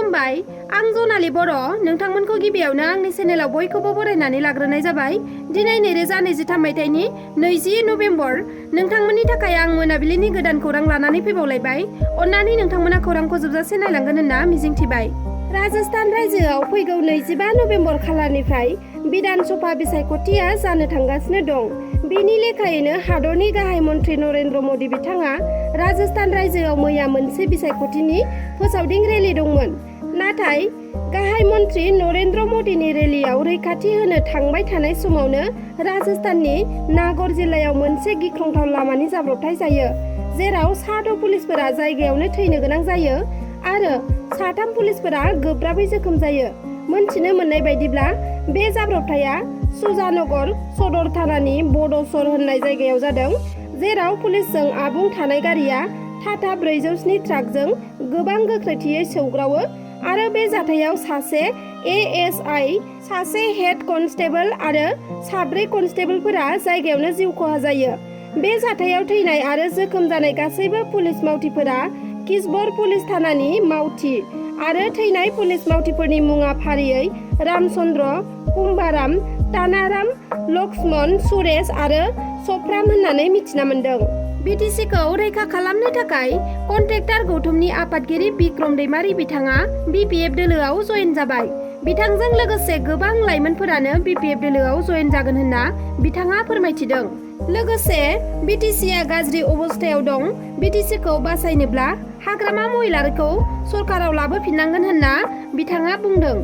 खुलुमबाय आं जनालि बर' नोंथांमोनखौ गिबियावनो आंनि चेनेलाव बयखौबो बरायनानै लाग्रोनाय जाबाय। दिनै 2023 मायथाइनि 20 नभेम्बर नोंथांमोननि थाखाय आं मोनाबिलिनि गोदान खौरां लानानै फैबावलायबाय। अन्नानै नोंथांमोना खौरांखौ जोबजासे नायलांगोन होनना मिजिंथिबाय। राजस्थान रायजोआव फैगौ 25 नभेम्बर खालारनिफ्राय बिधान सभा बिसायख'थिया जानो थांगासिनो दं। बेनि लेखायैनो हादरनि गाहाय मन्थ्रि नरेन्द्र मदि बिथाङा राजस्थान रायजोआव मैया मोनसे बिसायख'थिनि फोसावदिं रेलि दंमोन। नाथाय गाहाय मन्थ्रि नरेन्द्र मदिनि रेलियाव रैखाथि होनो थांबाय थानाय समावनो राजस्थाननि नागौर जिल्लायाव मोनसे गिख्रंथाव लामानि जाब्रबथाय जायो, जेराव 6 पुलिसफोरा जायगायावनो थैनो गोनां जायो आरो 3 पुलिसफोरा गोब्राबै जोखोम जायो। मोनथिनो मोननाय बायदिब्ला बे जाब्रबथाया सुजानगर सदर थानानि बडसर होननाय जायगायाव जादों, जेराव पुलिसजों आबुं थानाय गारिया टाटा 407 ट्राकजों गोबां गोख्रैथियै सौग्रावो आरो बे जाथायाव सासे एएसआइ, सासे हेड कनस्टेबल आरो 4 कनस्टेबलफोरा जायगायावनो जिउ खहा जायो। बे जाथायाव थैनाय आरो जोखोम जानाय गासैबो पुलिस मावथिफोरा किसबर पुलिस थानानि मावथि आरो थैनाय पुलिस मावथिफोरनि मुङा फारियै रामचन्द्र, कुम्भाराम, तानाराम, लक्ष्मण, सुरेश आरो सफ्राम होननानै मिथिना मोन्दों। बिटिसिखौ रैखा खालामनो थाखाय कन्ट्रेक्टर गौतमनि आफादगिरि बिक्रम दैमारी बिथाङा बिपिएफ दोलोआव जयेन जाबाय। बिथांजों लोगोसे गोबां लाइमोनफोरानो बिपिएफ दोलोआव जयेन जागोन होनना बिथाङा फोरमायथिदों। लोगोसे बिटिसिआ गाज्रि अबस्थायाव दं, बिटिसिखौ बासायनोब्ला हाग्रामा महिलारिखौ सरकाराव लाबोफिननांगोन होनना बिथाङा बुंदों।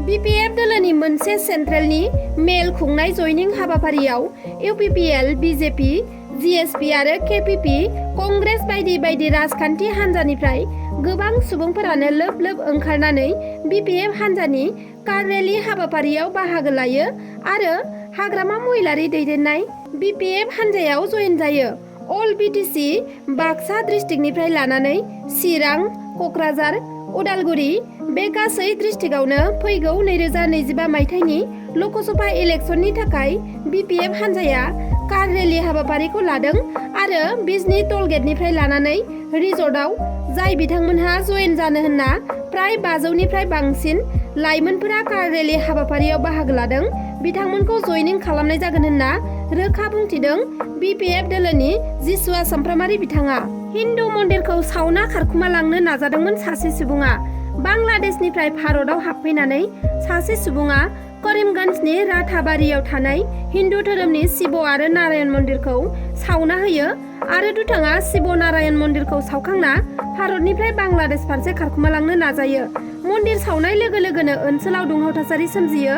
बिपिएफ दोलोनि मोनसे सेन्ट्रेलनि मेल खुंनाय जयनिं हाबाफारियाव इउपिपिएल, बिजेपि, जिएसपि आरो केपिपि, कंग्रेस बायदि बायदि राजखान्थि हान्जानिफ्राय गोबां सुबुंफोरानो लोब लोब ओंखारनानै बिपिएफ हान्जानि कार रेलि हाबाफारियाव बाहागो लायो आरो हाग्रामा महिलारि दैदेननाय बिपिएफ हान्जायाव जयेन जायो। अल बिटिसि बाक्सा डिस्ट्रिक्टनिफ्राय लानानै चिरां, कक्राझार, उदालगुरि बे गासै डिस्ट्रिक्टआवनो फैगौ 2025 मायथाइनि लकसभा इलेक्सननि थाखाय बिपिएफ हान्जाया कार रेलि हाबाफारिखौ लादों आरो बिजनी टलगेटनिफ्राय लानानै रिजर्टआव जाय बिथांमोनहा जयेन जानो होनना प्राय 500निफ्राय बांसिन लाइमोनफोरा कार रेलि हाबाफारियाव बाहागो लादों, बिथांमोनखौ जयनिं खालामनाय जागोन होनना रोखा बुंथिदों बिपिएफ दोलोनि जिसुआ सामफ्रामारि बिथाङा। हिन्दु मन्दिरखौ सावना खारखुमा लांनो नाजादोंमोन सासे सुबुङा। बांलादेशनिफ्राय भारतआव हाबफैनानै सासे सुबुङा करिमगन्जनि राथाबारियाव थानाय हिन्दु धोरोमनि शिव आरो नारायण मन्दिरखौ सावना होयो आरो दुथाङा शिव नारायण मन्दिरखौ सावखांना भारतनिफ्राय बांलादेश फारसे खारखुमालांनो नाजायो। मन्दिर सावनाय लोगो लोगोनो ओनसोलाव दुंहाव थासारि सोमजियो।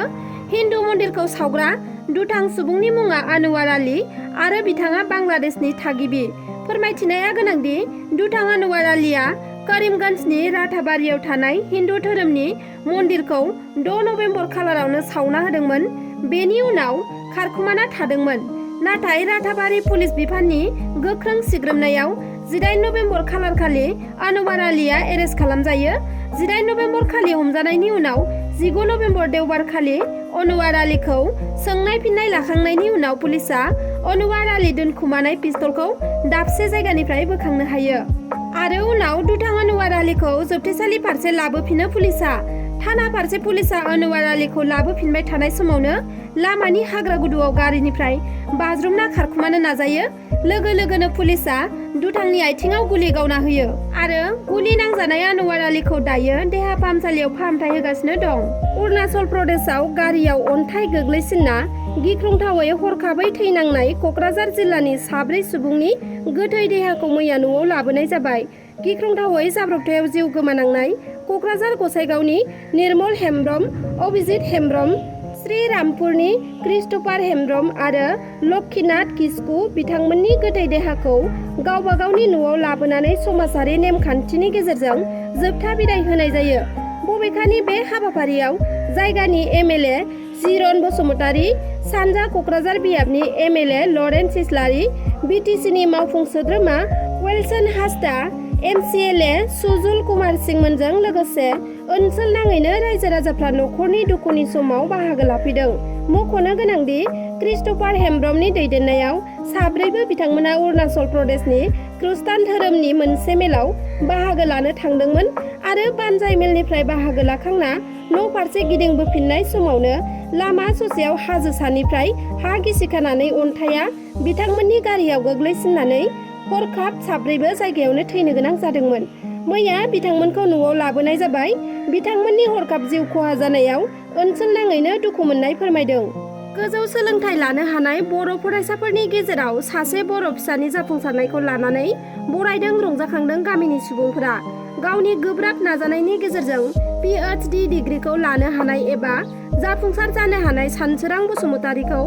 हिन्दु मन्दिरखौ सावग्रा दुथां सुबुंनि मुङा आनवार आली आरो बिथाङा बांलादेशनि थागिबि। फोरमायथिनाया गोनांदि दुथां आनवार आलीया करिमगन्जनि राथाबारियाव थानाय हिन्दु धोरोमनि मन्दिरखौ 6 नभेम्बर खालारावनो सावना होदोंमोन। बेनि उनाव खारखुमाना थादोंमोन। नाथाय राथाबारि पुलिस बिफाननि गोख्रों सिग्रोमनायाव 18 नभेम्बर खालारखालि आनवार आलीया एरेस्ट खालामजायो। 18 नभेम्बर खालि हमजानायनि उनाव 19 नभेम्बर देवबार खालि अनवार आलीखौ सोंनाय फिन्नाय लाखांनायनि उनाव पुलिसआ अनवार आली दोनखुमानाय पिस्तलखौ दाबसे जायगानिफ्राय बोखांनो हायो आरो उनाव दुथां अनवार आलीखौ जोबथेसालि फारसे लाबोफिनो पुलिसआ। थाना फारसे पुलिसआ अनवार आलीखौ लाबोफिनबाय थानाय समावनो लामानि हाग्रा गुदुआव गारिनिफ्राय बाज्रुमना खारखुमानो नाजायो। लोगो लोगोनो पुलिसआ दुथांनि आथिङाव गुलि गावना होयो आरो गुलि नांजानाय अनवार आलीखौ दायो देहा फाहामसालियाव फाहामथाय होगासिनो दं। अरुणाचल प्रदेशआव गारियाव अन्थाइ गोग्लैसिनना गिख्रंथावै हरखाबै थैनांनाय कक्राझार जिल्लानि 4 सुबुंनि गोथै देहाखौ मैया न'आव लाबोनाय जाबाय। गिख्रंथावै जाब्रबथायाव जिउ गोमानांनाय कक्राझार गसाइगावनि निर्मल हेम्ब्रम, अभिजित हेम्ब्रम, श्रीरामपुरनि क्रिस्टफार हेम्ब्रम आरो लक्ष्मीनाथ किस्कु बिथांमोननि गोथै देहाखौ गावबा गावनि न'आव लाबोनानै समाजारि नेमखान्थिनि गेजेरजों जोबथा बिदाय होनाय जायो। बबेखानि बे हाबाफारियाव जायगानि एमएलए जिरन बसुमतारी, सानजा कक्राझार बियाबनि एमएलए लरेन्स इस्लारि, बिटिसिनि मावफुं सोद्रोमा वेलसन हासदा, एमसिएलए सुजुल कुमार सिंमोनजों लोगोसे ओनसोल नाङैनो रायजो राजाफ्रा न'खरनि दुखुनि समाव बाहागो लाफैदों। मख'नो गोनांदि क्रिस्टफार हेम्ब्रमनि दैदेननायाव 4बो बिथांमोना अरुणाचल प्रदेशनि खृष्टान धोरोमनि मोनसे मेलाव बाहागो लानो थांदोंमोन आरो बानजाय मेलनिफ्राय बाहागो लाखांना न' फारसे गिदिंबोफिननाय समावनो लामा ससेयाव हाजो सानिफ्राय हा गिसिखानानै अन्थाइया बिथांमोननि गारियाव गोग्लैसिननानै हरखाब साब्रैबो जायगायावनो थैनो गोनां जादोंमोन। मैया बिथांमोनखौ न'आव लाबोनाय जाबाय। बिथांमोननि हरखाब जिउ खहा जानायाव ओनसोल नाङैनो दुखु मोननाय फोरमायदों। गोजौ सोलोंथाइ लानो हानाय बर' फरायसाफोरनि गेजेराव सासे बर' फिसानि जाफुंसारनायखौ लानानै बरायदों रंजाखांदों गामिनि सुबुंफोरा। गावनि गोब्राब नाजानायनि गेजेरजों PhD डिग्रीखौ लानो हानाय एबा जाफुंसार जानो हानाय सानसोरां बसुमतारीखौ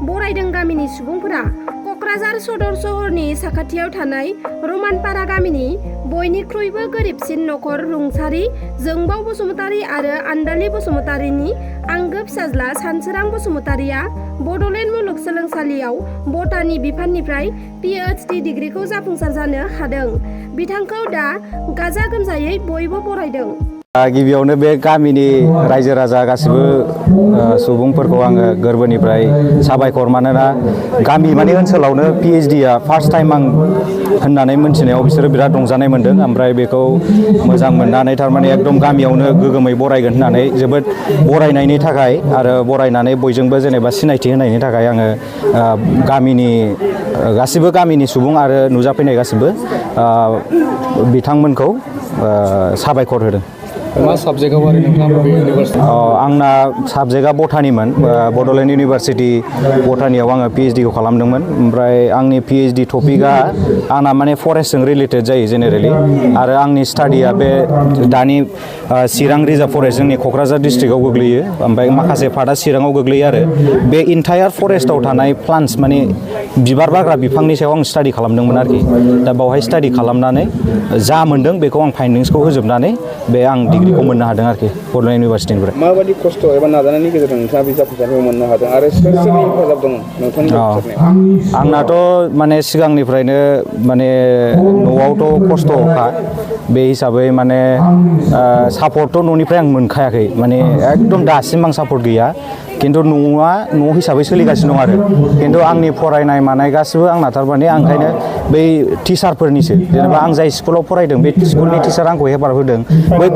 बरायदों गामिनि सुबुंफोरा। क'क्राझार सदर सहरनि साखाथियाव थानाय रमानपारा गामिनि बयनिख्रुइबो गोरिबसिन नखर रुंसारि जोंबाव बसुमतारी आरो आन्दालि बसुमतारीनि आंगो फिसाज्ला सानसोरां बसुमतारीया बड'लेण्ड मुलुगसोलोंसालियाव बटानि बिफाननिफ्राय PhD डिग्रीखौ जाफुंसार जानो हादों। बिथांखौ दा गाजा गोमजायै बयबो बरायदों। गिबियावनो बे गामिनि रायजो राजा गासिबो सुबुंफोरखौ आङो गोरबोनिफ्राय साबायखर, मानोना गामि माने ओनसोलावनो PhDआ फार्स्ट टाइम आं होननानै मोनथिनायाव बिसोरो बिराद रंजानाय मोन्दों। ओमफ्राय बेखौ मोजां मोननानै थारमाने एकदम गामियावनो गोगोमै बरायगोन होननानै जोबोद बरायनायनि थाखाय आरो बरायनानै बयजोंबो जेनेबा सिनायथि होनायनि थाखाय आङो गामिनि गासिबो गामिनि सुबुं आरो नुजाफैनाय गासिबो बिथांमोनखौ साबायखर होदों। मा साबजेक्टआव आरो नोंथाङा बबे इउनिभार्सिटि? आंना साबजेक्टआ बटानिमोन। बड'लेण्ड इउनिभार्सिटि बटानियाव आङो PhDखौ खालामदोंमोन। ओमफ्राय आंनि PhD टपिकआ आंना माने फरेस्टजों रिलेटेड जायो जेनेरेलि, आरो आंनि स्टाडिया बे दानि चिरां रिजार्भ फरेस्ट जोंनि क'क्राझार डिस्ट्रिक्टआव गोग्लैयो। ओमफ्राय माखासे पार्टआ चिराङाव गोग्लैयो आरो बे इन्टायार फरेस्टआव थानाय प्लान्टस माने बिबार बारग्रा बिफांनि सायाव आं स्टाडि खालामदोंमोन आरोखि। दा बावहाय स्टाडि खालामनानै जा मोन्दों बेखौ आं फाइन्डिंसखौ होजोबनानै बे आं डिग्रीखौ मोननो हादों आरोखि बड'लेण्ड इउनिभार्सिटिनिफ्राय। माबायदि खस्थ' एबा नाजानायनि गेजेरजों नोंथाङा बे जाफुंसारनायखौ मोननो हादों आरो सोर सोरनि हेफाजाब दङ नोंथांनि जाफुंसारनायाव? आंनाथ' माने सिगांनिफ्रायनो माने न'आवथ' खस्थ'खा, बे हिसाबै माने सापर्टथ' न'निफ्राय आं मोनखायाखै, माने एकदम दासिम आं सापर्ट गैया। खिन्थु न'आ न' हिसाबै सोलिगासिनो दं आरो खिन्थु आंनि फरायनाय मानाय गासिबो आंना थारमाने ओंखायनो बै टिचारफोरनिसो, जेनेबा आं जाय स्कुलाव फरायदों बे स्कुलनि टिचार आंखौ हेफाजाब होदों। बै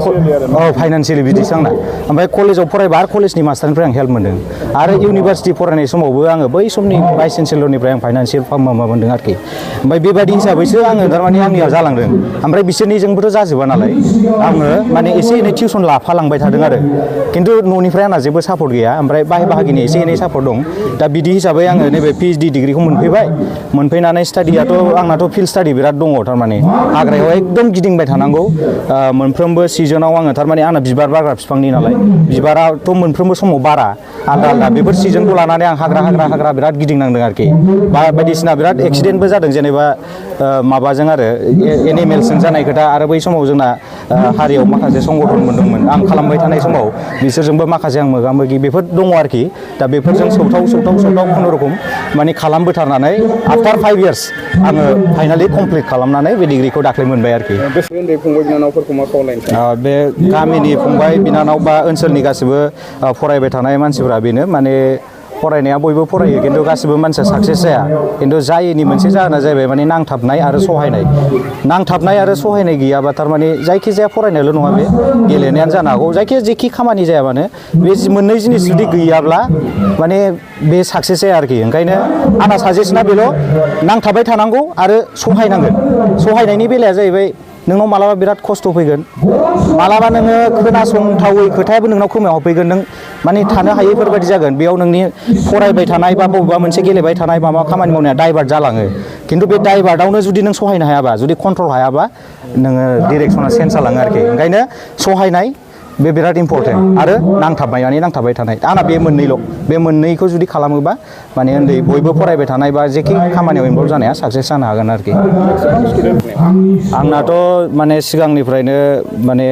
फाइनान्सियेलि बिदिसो आंना। ओमफ्राय कलेजाव फरायबा आरो कलेजनि मास्टारनिफ्राय आं हेल्प मोन्दों, आरो इउनिभार्सिटि फरायनाय समावबो आङो बै समनि भाइस चेन्सेलरनिफ्राय आं फाइनान्सियेल माबा मोन्दों आरोखि। ओमफ्राय बेबायदि हिसाबैसो आङो थारमाने आंनिया जालांदों। ओमफ्राय बिसोरनिजोंबोथ' जाजोबा नालाय आङो माने एसे एनै टिउसन लाफालांबाय थादों आरो खिन्थु न'निफ्राय आंना जेबो सापर्ट गैया। ओमफ्राय बाहाय बाहागिनि एसे एनै सापर्ट दं। दा बिदि हिसाबै आङो नैबे PhD डिग्रीखौ मोनफैबाय। मोनफैनानै स्टाडियाथ' आंनाथ' फिल्ड स्टाडि बिराद दङ, थारमाने हाग्रायाव एकदम गिदिंबाय थानांगौ। मोनफ्रोमबो सिजनाव आङो थारमाने आंना बिबार बारग्रा बिफांनि नालाय, बिबाराथ' मोनफ्रोमबो समाव बारा आलदा आलदा, बेफोर सिजनखौ लानानै आं हाग्रा बिराद गिदिंनांदों आरोखि। बायदिसिना बिराद एक्सिडेन्टबो जादों, जेनेबा माबाजों आरो एनिमेल्सजों जानाय खोथा। आरो बै समाव जोंना हारियाव माखासे संगठनबो दंमोन आं खालामबाय थानाय समाव, बिसोरजोंबो माखासे आं मोगा मोगि बेफोर दङ आरोखि। दा बेफोरजों सौथाव खुनुरुखुम माने खालामबोथारनानै आफ्टार 5 years आङो फाइनालि कमप्लिट खालामनानै बे डिग्रीखौ दाख्लै मोनबाय आरोखि। बेसे उन्दै फंबाय बिनानावफोरखौ मा खावलायनो? बे गामिनि फंबाय बिनानाव बा ओनसोलनि गासिबो फरायबाय थानाय मानसिफोरा बेनो, माने फरायनाया बयबो फरायो खिन्थु गासिबो मानसिया साक्सेस जाया। खिन्थु जायैनि मोनसे जाहोना जाहैबाय माने नांथाबनाय आरो सहायनाय गैयाबा थारमाने जायखिजाया फरायनायल' नङा, बे गेलेनायानो जानो हागौ, जायखिजाया जेखि खामानि जाया मानो बे मोननै जिनिस जुदि गैयाब्ला माने बे साक्सेस जाया आरोखि। ओंखायनो आंना साजेसना बेल', नांथाबबाय थानांगौ आरो सहायनांगोन। सहायनायनि बेलाया जाहैबाय नोंनाव मालाबा बिराद खस्थ' फैगोन, मालाबा नोङो खोनासंथावै खोथायाबो नोंनाव खोमायाव फैगोन, नों माने थानो हायैफोरबायदि जागोन। बेयाव नोंनि फरायबाय थानाय बा बबेबा मोनसे गेलेबाय थानाय माबा खामानि मावनाया डाइभार्ट जालाङो। खिन्थु बे डाइभार्टआवनो जुदि नों सहायनो हायाबा, जुदि कन्ट्रल हायाबा, नोङो डिरेक्सना चेन्ज जालाङो आरोखि। ओंखायनो सहायनाय बे बिराद इम्परटेन्ट आरो नांथाबबाय थानाय आंना बे मोननैल'। बे मोननैखौ जुदि खालामोबा माने बयबो फरायबाय थानाय बा जेखि खामानियाव इनभल्भ जानाया साक्सेस जानो हागोन आरोखि। आंनाथ' माने सिगांनिफ्रायनो माने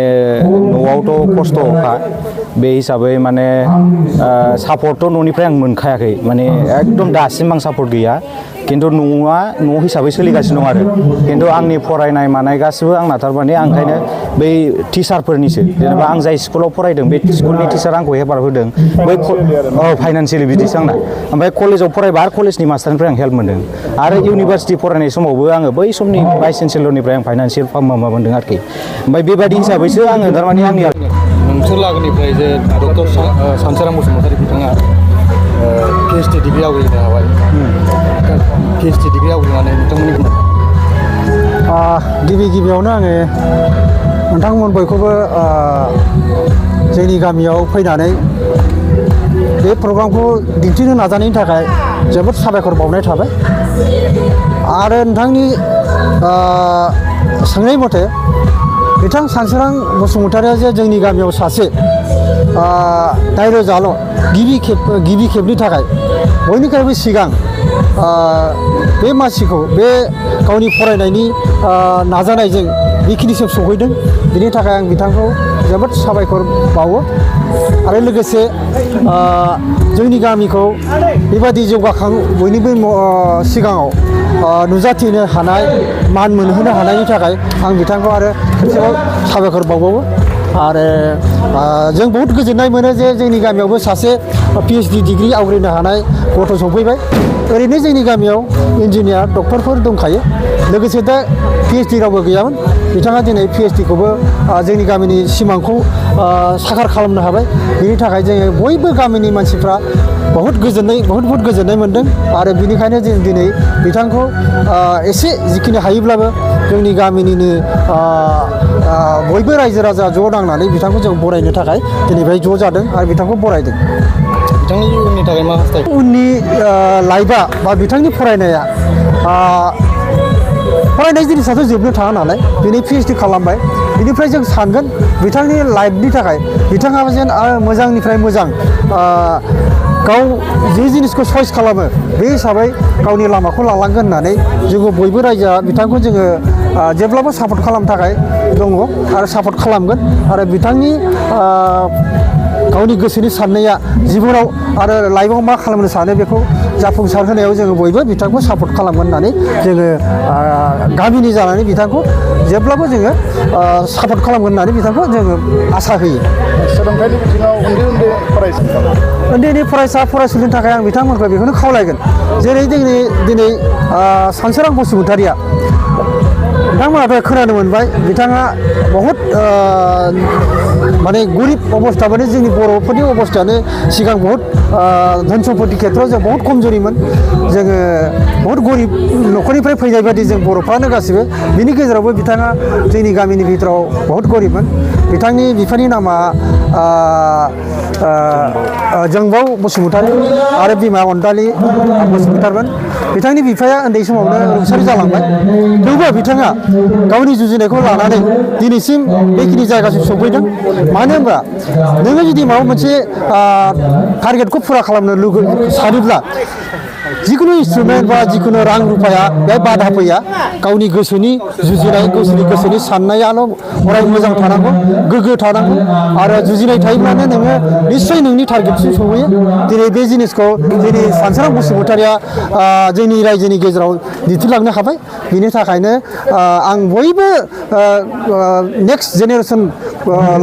न'आवथ' खस्थ'खा, बे हिसाबै माने सापर्टथ' न'निफ्राय आं मोनखायाखै, माने एकदम दासिम आं सापर्ट गैया। खिन्थु न' हिसाबै सोलिगासिनो दं आरो खिन्थु आंनि फरायनाय मानाय गासिबो आंना थारमाने आं ओंखायनो बै टिचारफोरनिसो जेनेबा आं जाय स्कुलाव फरायदों बे स्कुलनि टिचार आंखौ हेफाजाब होदों बै फाइनान्सियेलि बिदिसो आंना ओमफ्राय कलेजाव फरायबा आरो कलेजनि मास्टारनिफ्राय आं हेल्प मोनदों आरो इउनिभार्सिटि फरायनाय समावबो आङो बै समनि भाइस चेन्सेलरनिफ्राय आं फाइनान्सियेल माबा मोनदों आरोखि ओमफ्राय बेबायदि हिसाबैसो आङो थारमाने आंनि नोंसोर लागोनिफ्राय जे डक्टर सानसोरां बसुमतारी बिथाङा PhD डिग्री आवग्रिनो हाबाय PhD डिग्री आवग्रिनानै नोंथांमोननि गिबियावनो आङो नोंथांमोन बयखौबो जोंनि गामियाव फैनानै बे प्रग्रामखौ दिन्थिनो नाजानायनि थाखाय जोबोद साबायखर बावनाय थाबाय आरो नोंथांनि सोंनाय मथे बिथां सानसोरां बसुमतारीया जे जोंनि गामियाव सासे नायरोजाल' गिबि खेबनि थाखाय बयनिख्रुइबो सिगां बे मासिखौ बे गावनि फरायनायनि नाजानायजों बेखिनिसिम सहैदों बिनि थाखाय आं बिथांखौ जोबोद साबायखर बावो आरो लोगोसे जोंनि गामिखौ बेबादि जौगाखां बयनिबो सिगाङाव नुजाथिनो हानाय मान मोनहोनो हानायनि थाखाय आं बिथांखौ आरो खेबसेबाव साबायखर बावबावो आरो जों बहुद गोजोननाय मोनो जे जोंनि गामियावबो सासे PhD डिग्री आवग्रिनो हानाय गथ' सफैबाय ओरैनो जोंनि गामियाव इन्जिनियार डक्टरफोर दंखायो लोगोसे दा PhD रावबो गैयामोन बिथाङा दिनै PhD खौबो जोंनि गामिनि सिमांखौ साखार खालामनो हाबाय बिनि थाखाय जोङो बयबो गामिनि मानसिफ्रा बहुत गोजोननाय मोन्दों आरो बिनिखायनो जों दिनै बिथांखौ एसे जिखिनि हायोब्लाबो जोंनि गामिनिनो बयबो रायजो राजा ज' नांनानै बिथांखौ जों बरायनो थाखाय दिनै बेहाय ज' जादों आरो बिथांखौ बरायदों बिथांनि इयुननि थाखाय मा हास्थायो उननि लाइफआ बा बिथांनि फरायनाया फरायनाय जिनिसाथ' जोबनो थाङा नालाय दिनै PhD खालामबाय बिनिफ्राय जों सानगोन बिथांनि लाइफनि थाखाय बिथाङाबो जेन मोजांनिफ्राय मोजां गाव जे जिनिसखौ चइस खालामो बे हिसाबै गावनि लामाखौ लालांगोन होननानै जोङो बयबो रायजोआ बिथांखौ जोङो जेब्लाबो सापर्ट खालामनो थाखाय दङ आरो सापर्ट खालामगोन आरो बिथांनि गावनि गोसोनि साननाया जिबनाव आरो लाइफआव मा खालामनो सानो बेखौ जाफुंसार होनायाव जोङो बयबो बिथांखौ सापर्ट खालामगोन होननानै जोङो गामिनि जानानै बिथांखौ जेब्लाबो जोङो सापर्ट खालामगोन होननानै बिथांखौ जोङो आसा होयो सोलोंथाइनि बिथिङाव उन्दै फरायसा फरायसुलिनि थाखाय आं बिथांमोनखौ बेखौनो खावलायगोन जेरै दिनै सानसोरां बसुमतारीया बिथांमोनाथ' खोनानो मोनबाय बिथाङा बहुद माने गरिब अबस्था माने जोंनि बर'फोरनि अबस्थायानो सिगां बहुद धन सम्पति खेत्रआव जों बहुद खमजुरिमोन जोङो बहुद गरिब न'खरनिफ्राय फैनाय बायदि जों बर'फ्रानो गासिबो बिनि गेजेरावबो बिथाङा जोंनि गामिनि भितराव बहुद गरिबमोन बिथांनि बिफानि नामा जोंबाव बसुमतारी आरो बिमा अनदालि बसुमतारीमोन बिथांनि बिफाया उन्दै समावनो रुंसारि जालांबाय थेवबो बिथाङा गावनि जुजिनायखौ लानानै दिनैसिम बेखिनि जायगासिम सफैदों मानो होनबा नोङो जुदि माबा मोनसे टारगेटखौ फुरा खालामनो सानोब्ला जिखुनु इन्सट्रुमेन्ट बा जिखुनु रां रुफाया बेहाय बाधा फैया गावनि गोसोनि जुजिनाय गोसोनि साननायाल' अराय मोजां थानांगौ गोग्गो थानांगौ आरो जुजिनाय थायोब्लानो नोङो निस्सय नोंनि टारगेटसिम सहैयो दिनै बे जिनिसखौ जोंनि सानसोरां बसुमतारीया जोंनि रायजोनि गेजेराव दिन्थिलांनो हाबाय बिनि थाखायनो आं बयबो नेक्स्ट जेनेरेसन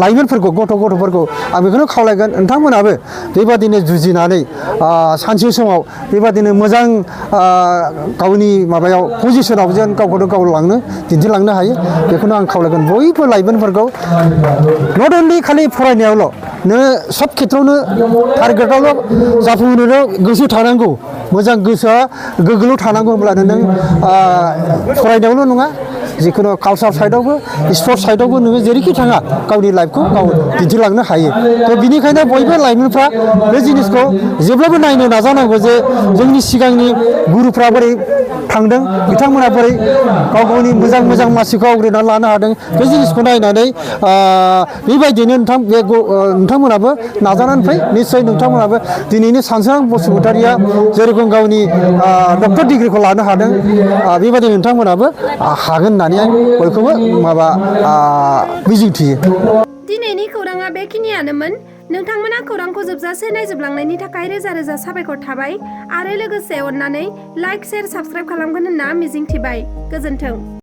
लाइमोनफोरखौ गथ'फोरखौ आं बेखौनो खावलायगोन नोंथांमोनाबो बेबादिनो जुजिनानै सानसे समाव बेबादिनो मोजां गावनि माबायाव पजिसनाव जेन गावखौनो गाव दिन्थिलांनो हायो बेखौनो आं खावलायगोन बयबो लाइमोनफोरखौ नट अनलि खालि फरायनायावल' नोङो सब खेत्रआवनो टारगेटआवल' जाफुंहोनो गोसो थानांगौ मोजां गोसोआ गोग्गोल' थानांगौ होनब्लानो नों फरायनायावल' नङा जिखुनु कालचार साइडआवबो स्पर्ट्स साइडआवबो नोङो जेरैखि थाङा गावनि लाइफखौ गाव दिन्थिलांनो हायो थ' बिनिखायनो बयबो लाइमोनफ्रा बे जिनिसखौ जेब्लाबो नायनो नाजानांगौ जे जोंनि सिगांनि गुरुफ्रा बोरै थांदों बिथांमोना बोरै गावनि मोजां मासिखौ आवग्रिनानै लानो हादों बे जिनिसखौ नायनानै बेबायदिनो नोंथांमोनाबो नाजानानै फै निस्सय नोंथांमोनाबो दिनैनि सानसोरां बसुमतारीया जेरेखम गावनि डक्टर डिग्रीखौ लानो हादों बेबायदि नोंथांमोनाबो हागोन होननानै आं बयखौबो मिजिंथियो दिनैनि खौराङा बेखिनियानोमोन नोंथांमोना खौरांखौ जोबजासे नायजोबलांनायनि थाखाय रोजा रोजा साबायखर थाबाय आरो लोगोसे अननानै लाइक शेयार साबस्क्राइब खालामगोन होनना मिजिंथिबाय। गोजोन्थों।